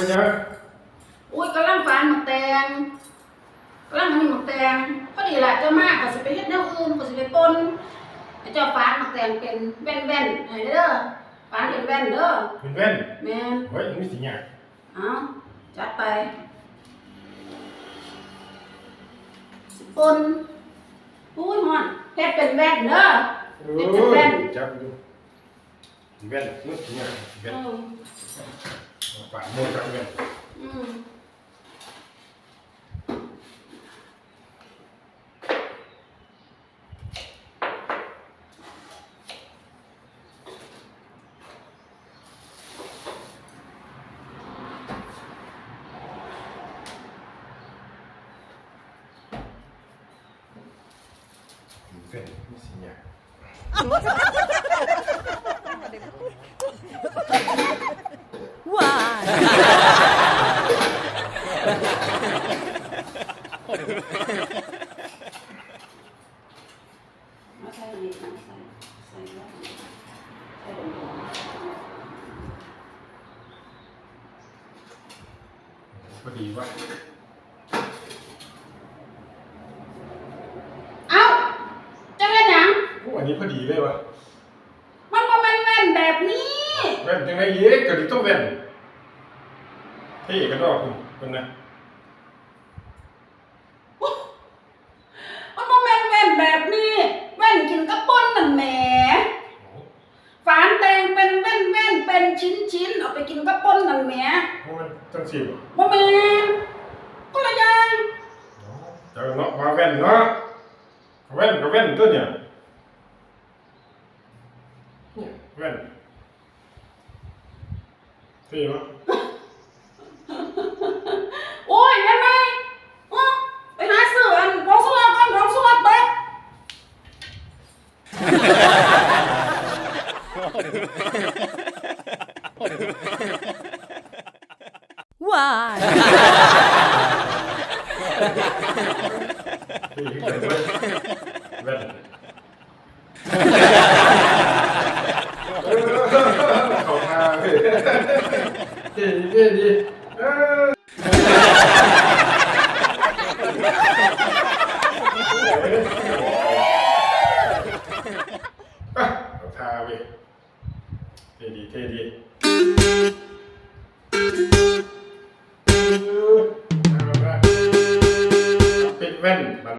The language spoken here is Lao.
ຫຍັງ? ໂອ້ຍ ກຳລັງຝານໝາກແຕງ ກຳລັງອັນນີ້ໝາກແຕງ. ພໍດີລະ ເຈົ້າມາ ຂ້ອຍຊິໄປເຮັດແນວອື່ນ ຂ້ອຍຊິໄປປົ່ນ. ໃຫ້ເຈົ້າຝານໝາກແຕງເປັນແວ່ນໆ ໃຫ້ເດີ. ຝານເປັນແວ່ນເດີ. ເປັນແວ່ນ? ແມ່ນ. ໂອ້ຍ ມັນຊິຍາກ. ເອົາ ຈັດໄປ. ຊິປົ່ນ. ໂອ້ຍ ຮ້ອນ. ເຮັດເປັນແວ່ນເດີ. ເອີ ເຮັດເປັນແວ່ນ. ຈັບຢູ່. ແວ່ນ ເນາະ ແວ່ນ ເອີ ຝາກໂມຈັບແວ່ນ ອືມ ເປັນ ມັນຊິຍາກ ວ້າຍ ມາໃສ່ອີກ ມາໃສ່ ໃສ່ລວດ ໃສ່ລົງໄປ ພໍດີວະ. ເອົ້າ ເຈົ້າເຮັດຫຍັງ? ໂອ້ ອັນນີ້ພໍດີເລີຍວະ. ມັນບໍ່ແມ່ນແວ່ນແບບນີ້. ແວ່ນຈັ່ງໃດອີກ? ກະນີ້ຕ້ອງແວ່ນ ເທ່ກະດອກ ເບິ່ງນະ. ໂອ້ ມັນບໍ່ແມ່ນແວ່ນແບບນີ້. ແວ່ນກິນກະປົ່ນນັ້ນແໝ. ໂອ້ ຝານແຕ່ງເປັນແວ່ນໆ ເປັນຊິ້ນໆ ເອົາໄປກິນກັບປົ່ນນັ້ນແໝ. ໂອ້ຍ ຈັ່ງຊີ້ບໍ? ບໍ່ແມ່ນ ຄົນລະຢ່າງ. ເຈົ້າເນາະ ວ່າແວ່ນເນາະ ແວ່ນກະແວ່ນຕົວນີ້ ແວ່ນ. ເທ່ເນາະ. ໂອ້ຍ ແມ່ນໄໝ? ໂອ້ ໄປຫາຊື້ອັນ ຜົງຊູລົດກ່ອນ ຜົງຊູລົດເບິດ. ວ້າຍ ເອີ ເຂົ້າທ່າເວີຍ ເທ່ດີ ເທ່ດີ ເອີ ເຂົ້າທ່າເວີຍ ເທ່ດີ ເທ່ດີ ເອີ ເອົາລະ ເປັນແວ່ນ.